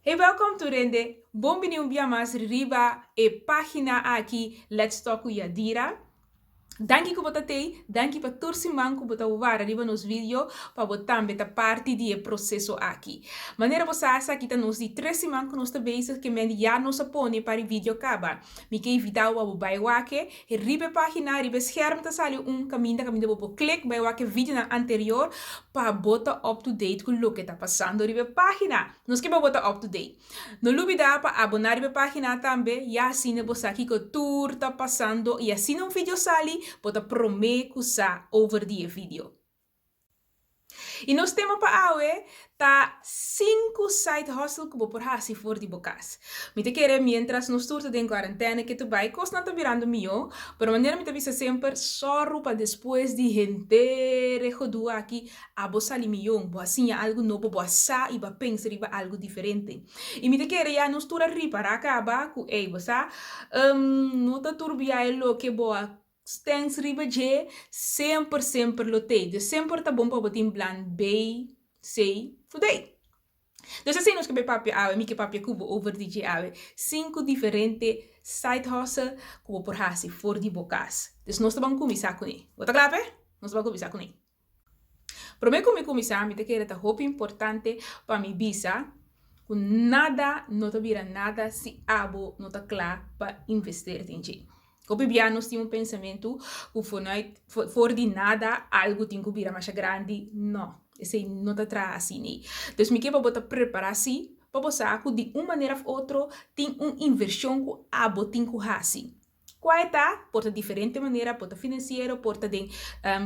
Hey, welkom tur hende. Bon bini un bia mas riba e pagina aki, Let's Talk with Yadira. Danki ku bo ta tei, danki pa tur siman ku bo ta wara riba nos video pa bo tambe ta parti di e proseso aki. Manera bo sa, esaki ta nos di tres siman ku nos ta bezig ke men ya nos a pone pa e video kaba. Mi ke invita bo pa bo bai wak e riba e pagina, riba e scherm ta sali un kaminda kaminda bo por klik bai wak e videonan anterior pa bo ta up to date ku loke ta pasando riba e pagina. Nos ke pa bo ta up to date. No lubida pa aboná riba e página tambe, ya asina bo sa kiko tur ta pasando i asina un video sali, bo ta promé ku sa over di e video. I nos tema pa awe ta sinku side hustle ku bo por hasi for di bo kas. Mi ta kere miéntras nos tur ta den kuarentène ke ta bai kosnan ta birando mihó, pero manera mi ta bisa semper, sòru pa despues di henter e godu aki Abo sali miyon, bo a siña algu nobo, bo a sa i bo a pensa riba algu diferente. I mi ta kere ya nos tur a ripará kaba ku ey, bo sa, no ta tur bia e loke bo a stens riba dje semper semper lo tei. Dus semper ta bon pa bo tin plan B, C ku D. Dus asina nos ke bai papia awe, mi ke papia ku bo over di dje awe, sinku diferente side hustle ku bo por hasi for di bo kas. Dus nos ta ban kuminsá kuné. Bo ta kla p'e? Nos ta ban kuminsá kuné. Promé ku mi kuminsá, mi ta kere ta hopi importante pa mi bisa ku nada no ta bira nada si abo no ta kla pa investeer den dje. Hopi bia nos tin un pensamentu ku fonuit for di nada algu tin ku bira masha grandi. No, esei no ta traha asina. Dus mi ke pa bo ta prepará si pa bo sa ku di un manera òf otro tin un invershon ku abo tin ku hasi. Kua e ta? Por ta diferente manera, por ta finansiero, por ta den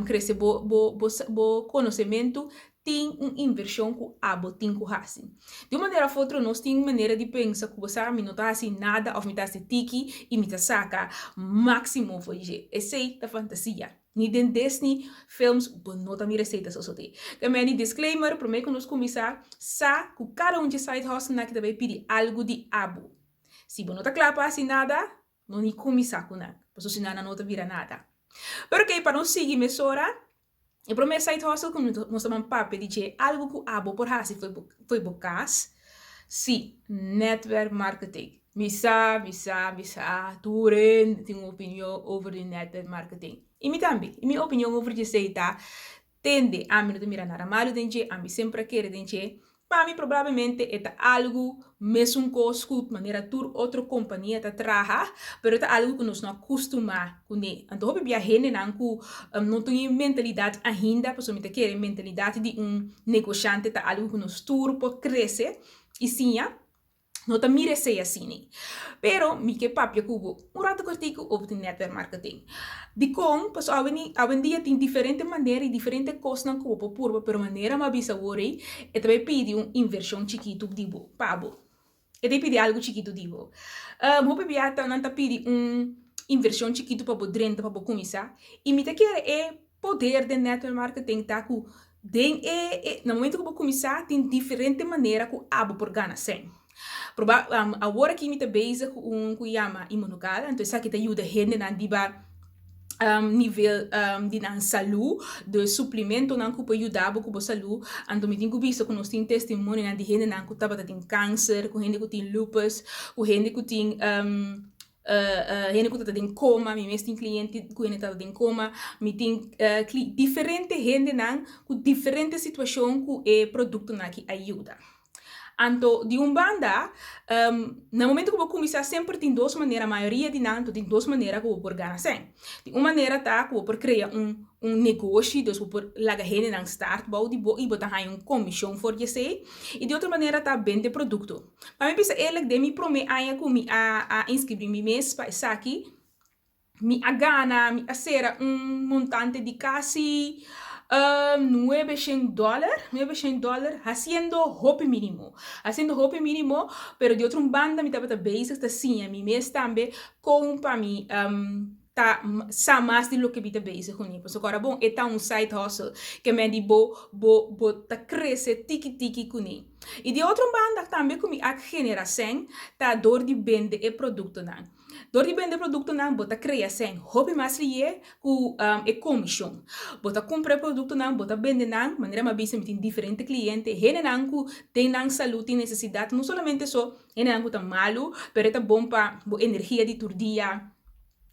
krese bo bo bo bo konosementu, tin un invershon ku abo tin ku hasi. Di un manera òf otro nos tin manera di pensa ku bo sa mi no ta hasi nada òf mi ta hasi tiki i mi ta saka máksimo for dje. Esei ta fantasia. Ni den Disney films bo no ta mira esei ta sosodé. Ta meni disclaimer, promé ku nos kuminsá, sa ku kada un dje side hustlenan aki ta bai pidi algu di abo. Si bo no ta kla pa hasi nada, no ni kuminsá ku nan, pasobra si no nan no ta bira nada. Pero okey, pa nos sigui mesora, e promé side hustle ku nos ta ban papia di dje, algu ku abo por hasi fo'i bo kas, si, netwerk marketing. Mi sa, mi sa, mi sa, tur hende tin un opinion over di netwerk marketing. I mi tambe. I mi opinion over di esei ta, Tende, ami no ta mira nada malu den dje, ami semper a kere den dje. Pa mi probablemente e ta algu mesun kos ku manera tur otro kompania ta traha, pero e ta algu ku nos no a kustumá kuné. Anto hopi bia hendenan ku no tin e mentalidat ainda, pasobra mi ta kere mentalidat di un negoshante ta algu ku nos tur por krese i siña. No ta mira esei asina. Pero mi ke papia ku bo un rato kortiku over di netwerk marketing. Dikon? Pasobra awendia tin diferente manera i diferente kosnan ku bo por purba, pero manera mi a bisa awor ei, e ta bai pidi un invershon chikitu di bo, pa bo. E ta pidi algu chikitu di bo. Hopi bia ta nan ta pidi un invershon chikitu pa bo drenta, pa bo kuminsá. I mi ta kere e poder den netwerk marketing ta ku den e e na momento ku bo kuminsá tin diferente manera ku abo por gana sèn. Proba awor aki mi ta bezig ku un ku yama Immunocal, anto esaki ta yuda hendenan riba nivel di nan salú, dus suplimentonan ku por yuda bo ku bo salú. Anto mi tin ku bisa ku nos tin testimonionan di hendenan ku tabata tin kanser, ku hende ku tin lupus, ku hende ku tin Hende ku ta den koma, mi mes tin kliente ku hende ta den koma, mi tin diferente hendenan ku diferente situashon ku e produktonan aki a yuda. Anto di un banda, na momento ku bo kuminsá semper tin dos manera, mayoria di nan tin dos manera ku bo por gana sèn. Di un manera ta ku bo por krea un un negoshi, dus bo por laga hendenan start bou di bo i bo ta haña un komishon for di esei. I di otro manera ta bende produkto. Pa mi bisa eerlijk, den mi prome aña ku mi a a inskribí mi mes pa esaki, mi a gana, mi a sera un montante di kasi nuebe shen dòler, nuebe shen dòler, hasiendo hopi mínimo, hasiendo hopi mínimo, pero di otro un banda mi tabata bezig ta siña mi mes tambe kon pa mi ta sa mas di loke mi ta bezig kuné. Pasobra ora bon e ta un side hustle ke men di bo bo bo ta krese tiki tiki kuné. I di otro banda tambe ku mi a genera sèn ta dor di bende e produktonan. Dor di bende produktonan bo ta krea sèn hopi mas lié ku e komishon. Bo ta kumpra e produktonan, bo ta bende nan, manera mi a bisa mi tin diferente kliente, hendenan ku den nan salú tin nesesidat, no solamente so hendenan ku ta malu, pero e ta bon pa bo energia di tur dia,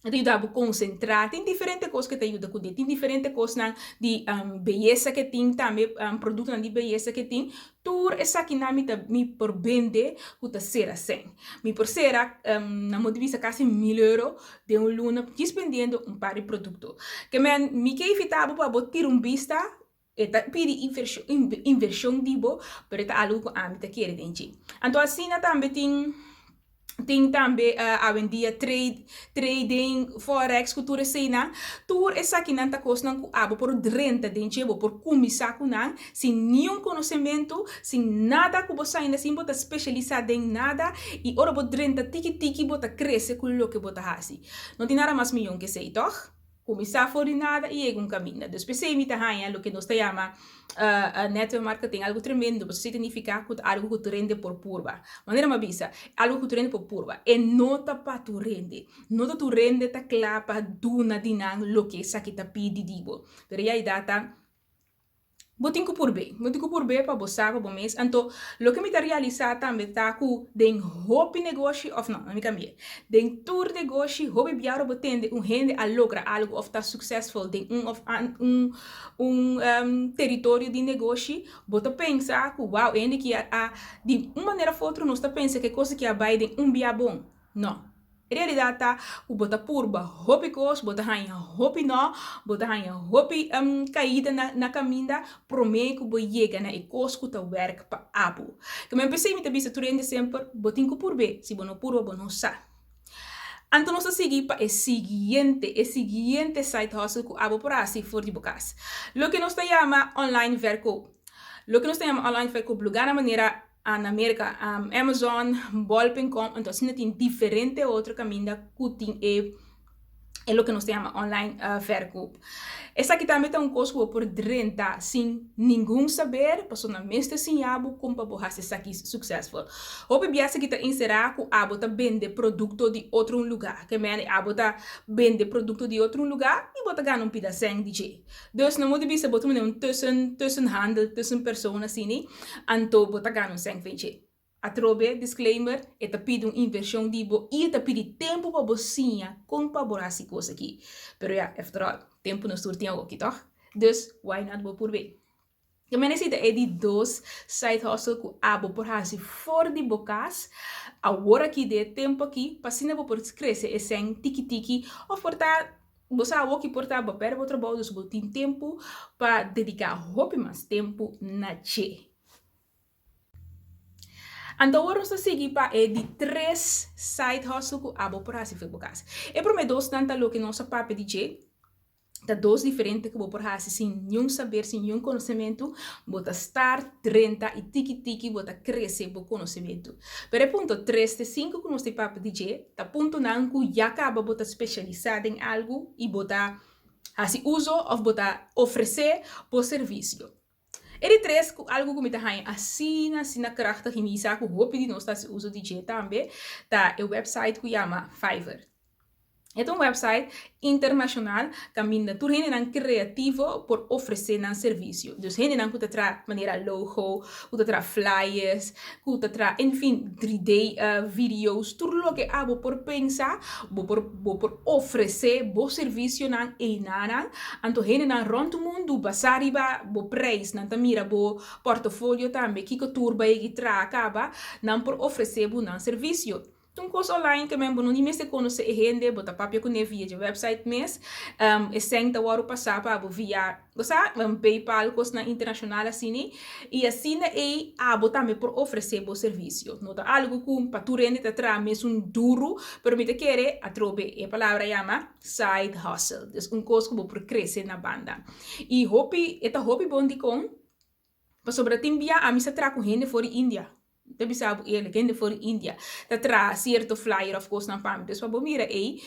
e ta yuda bo konsentrá, tin diferente kos ku e ta yuda kuné, tin diferente kosnan di beyesa ke tin tambe, produktonan di beyesa ke tin, Tur esakinan mi ta mi por bende ku ta sera sèn. Mi por sera na modo di bisa kasi mil euro den un luna djis bendiendo un par di produkto. Ke men mi ke invitá bo pa bo tira un bista, e ta pidi invershon di bo, pero e ta algu ku ami ta kere den dje. Anto asina tambe tin. Tin tambe awendia trade, trading, forex ku tur eseinan. Tur esakinan ta kosnan ku abo por drenta den dje, bo por kuminsá ku nan sin niun konosementu, sin nada ku bo sa ainda, sin bo ta spesialisá den nada i ora bo drenta tiki tiki bo ta krese ku loke bo ta hasi. No tin nada mas mion ke esei, tòg? Kuminsá for di nada i yega un kaminda. Dus p'esei mi ta haña loke nos ta yama network marketing algu tremendo, pasobra esei ta nifiká ku ta algu ku tur hende por purba. Manera mi a bisa, algu ku tur hende por purba. E no ta pa tur hende. No ta tur hende ta kla pa duna di nan loke esaki ta pidi di bo. Pero ya e data. Bo tin ku purb'é. Bo tin ku purb'é pa bo sa pa bo mes. Anto, loke mi ta realisá tambe ta ku den hopi negoshi, òf no, no mi kambi'é. Den tur negoshi, hopi biaha bo tende un hende a logra algu òf ta suksesful den un òf un un teritorio di negoshi, bo ta pensa ku wou, e hende aki a di un manera òf otro nos ta pensa ku e kos aki a bai den un bia bon. No. E realidat ta ku bo ta purba hopi kos, bo ta haña hopi nò, bo ta haña hopi kaida na kaminda promé ku bo yega na e kos ku ta wèrk pa abo. Kemey p'esei mi ta bisa tur hende semper, bo tin ku purb'é, si bo no purba bo no sa. Anto nos ta sigui pa e siguiente, e siguiente side hustle ku abo por hasi for di bo kas. Loke nos ta yama online verkoop. Loke nos ta yama online verkoop lugar na manera Na Merka, Amazon, Bol.com, anto asina tin diferente otro kaminda ku tin e e loke nos ta yama online verkoop. Esaki tambe ta un kos ku bo por drenta sin ningun saber, pasobra nan mester siña bo kon pa bo hasi esaki suksesful. Hopi bia esaki ta enserá ku abo ta bende produkto di otro un lugá, ke mende abo ta bende produkto di otro un lugá i bo ta gana un pida sèn di dje. Dus no moet bisa bo ta mane un tussen tussenhandel, tussenpersoon asini, anto bo ta gana un sèn fen dje. Atrobe, disclaimer, e ta pidi un inversion di bo i e ta pidi tempu pa bo siña kon pa bo hasi kos aki. Pero ya, after all, tempu nos tur tin awoki, tòg? Dus, why not bo purbe? Ke mi a nesita e di dos side hustle ku abo por hasi for di bo kas awor aki den e tempu aki pa asina bo por krese e sèn tiki tiki òf por ta bo sa awor ki por ta bo pèrdè bo trabou dus bo tin tempu pa dediká hopi mas tempu na dje. Anto awor nos ta sigui pa e di tres side hustle ku abo por hasi for di bo kas. E promé dosnan ta loke nos a papia di dje. Ta dos diferente ku bo por hasi sin niun saber, sin niun konosementu. Bo ta start drenta i tiki tiki bo ta krese bo konosementu. Pero e punto tres te sinku ku nos ta papia di dje ta puntonan ku ya kaba bo ta spesialisá den algu i bo ta hasi uso òf bo ta ofresé bo servisio. E di tres ku algu ku mi ta haña asina asina krachtig i mi sa ku hopi di nos ta hasi uso di dje tambe ta e website ku yama Fiverr. E ta un website internashonal kaminda tur hendenan kreativo por ofresé nan servisio. Dus hendenan ku ta traha manera logo, ku ta traha flyers, ku ta traha enfin 3D videos, tur loke abo por pensa bo por bo por ofresé bo servisionan einanan. Anto hendenan rònt mundu basá riba bo preis, nan ta mira bo portofolio tambe, kiko tur bo a yega traha kaba, nan por ofresé bo nan servisio. Ta un kos online ke men bo no ni mester konosé e hende, bo ta papia kuné via dje website mes. E sèn ta wòrdu pasá pa bo via, bo sa, PayPal, kosnan internashonal asina. I asina ei abo tambe por ofresé bo servisio. No ta algu ku pa tur hende ta traha mesun duru, pero mi ta kere atrobe e palabra yama side hustle. Dus un kos ku bo por krese na banda. I hopi, e ta hopi bon dikon, pasobra tin bia ami sa traha ku hende for di India. Mi ta bisa bo eerlijk, hende for di India ta traha cierto flyer of cosnan pa mi. Dus pa bo mira ey,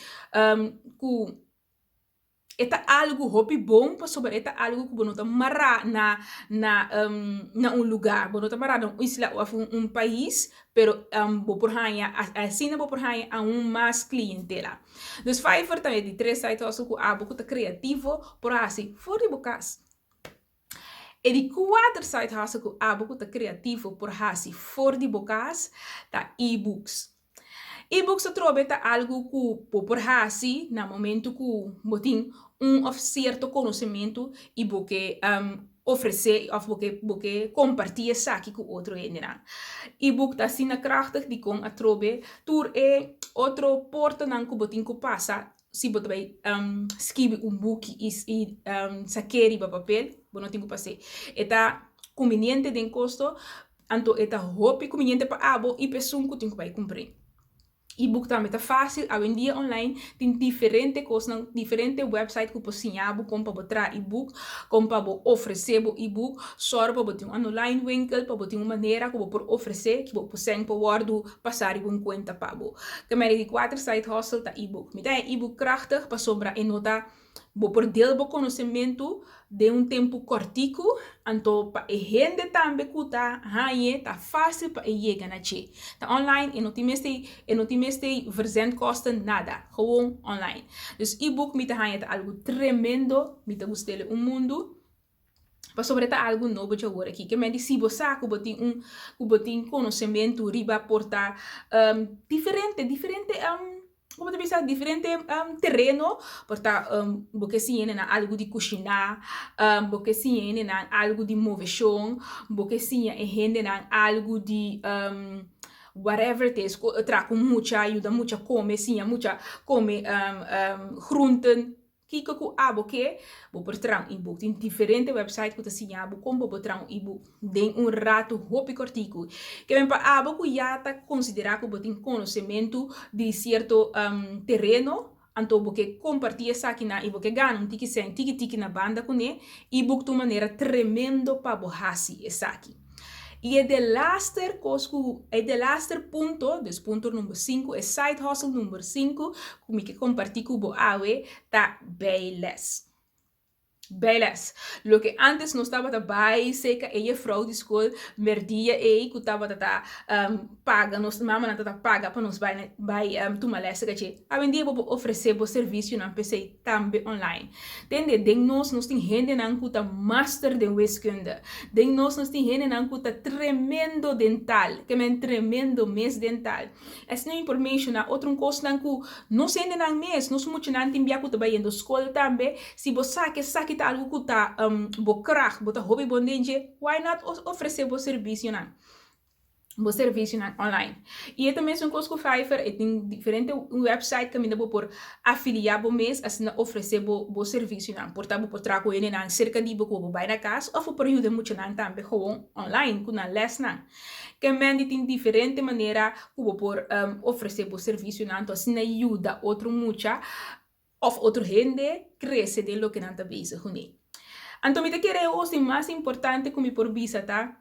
ku E ta algu hopi bon pasobra e ta algu ku bo no ta mará na na na un lugá, bo no ta mará na un isla òf un pais, pero bo por haña asina bo por haña aun mas klientela. Dus Fiverr ta e di tres side hustle ku abo ku ta kreativo por hasi for di bo kas. E di kuater side hustle ku abo ku ta kreativo por hasi for di bo kas ta e-books. E-books atrobe ta algu ku bo por hasi na momentu ku bo tin un òf sierto konosementu i bo ke ofresé òf bo ke bo ke kompartí esaki ku otro hendenan. E-book ta asina krachtig dikon atrobe tur e otro portanan ku bo tin ku pasa si bo ta bai skibi un buki i i sak'é riba papel bo no tin ku pas'é. E ta kumbiniente den kosto. Anto e ta hopi kumbiniente pa abo i pa esun ku tin ku bai kumpr'é. E-book tambe ta fásil, awendia online tin diferente kosnan, diferente website ku por siña bo kon pa bo traha e-book, kon pa bo ofresé bo e-book, sòru pa bo tin un online winkel, pa bo tin un manera ku bo por ofresé, ku bo sèn por wòrdu pasá riba un kuenta pa bo. Kemeri di kuater side hustle ta e-book. Mi ta haña e-book krachtig pasobra e no ta Bo por deel bo konosementu den un tempu kòrtiku, anto pa e hende tambe ku ta hañ'e ta fásil pa e yega na dje. Ta online, e no tin mester e no tin mester verzendkosten, nada, gewoon online. Dus e-book mi ta haña ta algu tremendo, mi ta gust'el un mundu, pasobra e ta algu nobo dje awor aki. Ke men di si bo sa ku bo tin un ku bo tin konosementu riba por ta diferente diferente Como ta bisa diferente tereno por ta bo ke siña hendenan algu di kushiná, bo ke siña hendenan algu di moveshon, bo ke siña e hendenan algu di whatever it is, traha ku mucha, yuda mucha kome, siña mucha kome groenten. Kiko ku abo ke, bo por traha un ebook. Tin diferente website ku ta siña bo kon bo por traha un ebook den un ratu hopi kòrtiku. Ke men pa abo ku ya ta konsiderá ku bo tin konosementu di sierto tereno, anto bo ke kompartí esakinan i bo ke gana un tiki sèn tiki tiki na banda kuné, ebook ta un manera tremendo pa bo hasi esaki. I e delaster kos ku, e delaster punto, dus punto number sinku, e side hustle number sinku ku mi ke kompartí ku bo awe ta bijles. Bijles. Loke ántes nos tabata bai serka e jefrou di skol merdia ei ku tabata ta paga nos mamanan tabata paga pa nos bai bai tuma lès serka dje. Awendia bo por ofresé bo servisionan p'esei tambe online. Tende, den nos, nos tin hendenan ku ta master den wiskunde. Den nos, nos tin hendenan ku ta tremendo den taal, ke men tremendo mes den taal. Asina mi por menshoná otro un kosnan ku nos hendenan mes, nos muchanan tin bia ku ta bayendo skol tambe, si bo sa ke esaki ta algu ku ta bo kracht, bo ta hopi bon den dje, why not ofresé bo servisionan? bo servisionan online. I e ta mesun kos ku Fiverr, e tin diferente website kaminda bo por afiliá bo mes asina ofresé bo bo servisionan. Por ta bo por traha ku hendenan serka di bo ku bo por bai na kas òf bo por yuda muchanan tambe gewoon online ku nan lèsnan. Ke mende tin diferente manera ku bo por ofresé bo servisionan to asina yuda otro mucha òf otro hende krese den loke nan ta bezig kuné. Anto mi ta kere e os di mas importante ku mi por bisa ta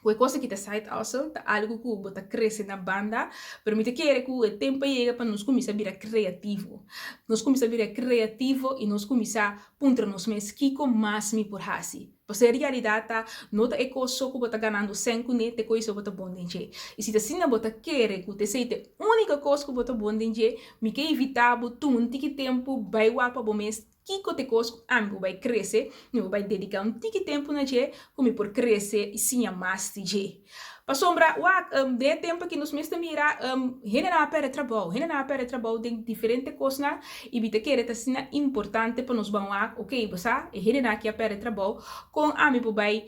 ku e kos aki ta side hustle, ta algu ku bo ta krese na banda, pero mi ta kere ku e tempu a yega pa nos kuminsá bira kreativo. Nos kuminsá bira kreativo i nos kuminsá puntra nos mes kiko mas mi por hasi. Pasobra e realidat ta, no ta e kos so ku bo ta ganando sèn kuné, ta e kos so bo ta bon den dje. I si ta asina bo ta kere ku ta esei ta e úniko kos ku bo ta bon den dje, mi ke invitá bo tuma un tiki tempu bai wak pa bo mes Kiko ta e kos ku ami por bai krese? Mi por bai dediká un tiki tempu na dje ku mi por krese i siña mas di dje. Pasobra, wak, den e tempu aki nos mes ta mira hendenan a pèrdè trabou, hendenan a pèrdè trabou den diferente kosnan i mi ta kere ta asina importante pa nos ban wak, oke, bo sa, e hendenan aki a pèrdè trabou, kon ami por bai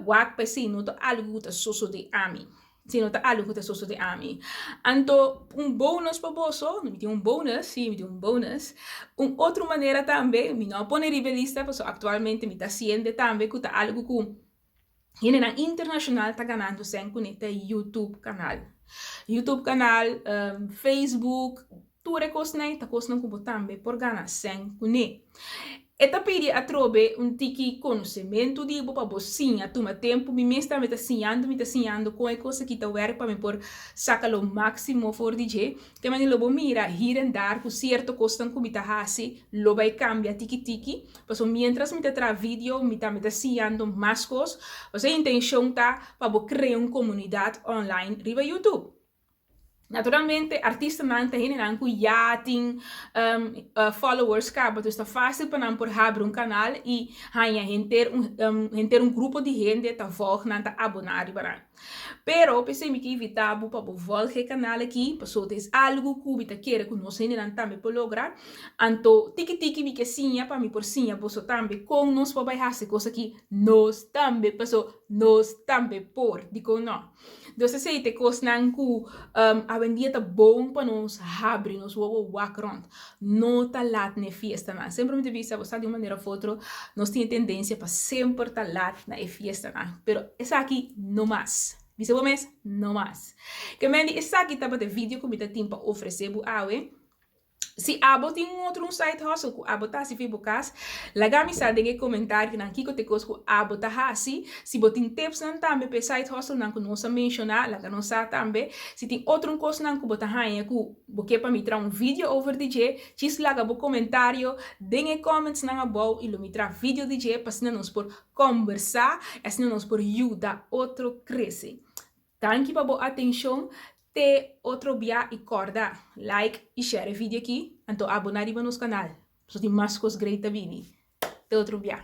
wak pa esei no ta algu ku ta sosodé ami? Si no ta algu ku ta sosode ami. Anto un bonus pa boso, mi tin un bonus, si mi tin un bonus. Un otro manera tambe, mi no a pone riba e lista pasobra aktualmente mi ta hasiende tambe ku ta algu ku hendenan internashonal ta ganando sèn kuné ta YouTube kanal. YouTube kanal, Facebook, tur e kosnan ei ta kosnan ku bo tambe por gana sèn kuné. E ta pidi atrobe un tiki konosementu di bo pa bo siña tuma tempu. Mi mes tambe ta siñando, mi ta siñando kon e kos aki ta wèrk pa mi por saka lo máksimo for di dje. Ke manera lo bo mira hier en daar ku sierto kosnan ku mi ta hasi lo bai kambia tiki tiki. Pasobra miéntras mi ta traha video mi tambe ta siñando mas kos. Pasobra e intenshon ta pa bo krea un komunidat online riba YouTube. Naturalmente artistanan ta hendenan ku ya tin followers kaba, dus ta fásil pa nan por habri un kanal i haña henter un henter un grupo di hende ta vòlg nan, ta aboná riba nan. Pero p'esei mi ke invitá bo pa bo vòlg e kanal aki, pasobra ta es algu ku mi ta kere ku nos hendenan tambe por logra. Anto tiki tiki mi ke siña pa mi por siña boso tambe kon nos por bai hasi kos aki nos tambe, paso nos tambe por, dikon no? Dus esei ta e kosnan ku awendia ta bon pa nos habri nos wowo wak rònt. No ta lat na e fiestanan. Semper mi ta bisa bo sa di un manera of otro nos tin e tendensia pa semper ta lat na e fiestanan. Pero esaki no mas. Bisa bo mes, no mas. Ke men di esaki tabata e video ku mi ta tin pa ofresé bo awe. Si abo tin un otro un side hustle ku abo ta hasi for bo kas, laga mi sa den e komentarionan kiko ta e kos ku abo ta hasi. Si bo tin tipsnan tambe pa e side hustlenan ku nos a menshoná, laga nos sa tambe. Si tin otro un kosnan ku bo ta haña ku bo ke pa mi traha un video over di dje, djis laga bo komentario den e commentsnan abou i lo mi traha video di dje pa asina nos por kombersá i asina nos por yuda otro krese. Danki pa bo atencion, te otro bia y corda like y share e video aki, anto abona riba nos canal, pasobra tin mas cos great ta bini. Te otro bia.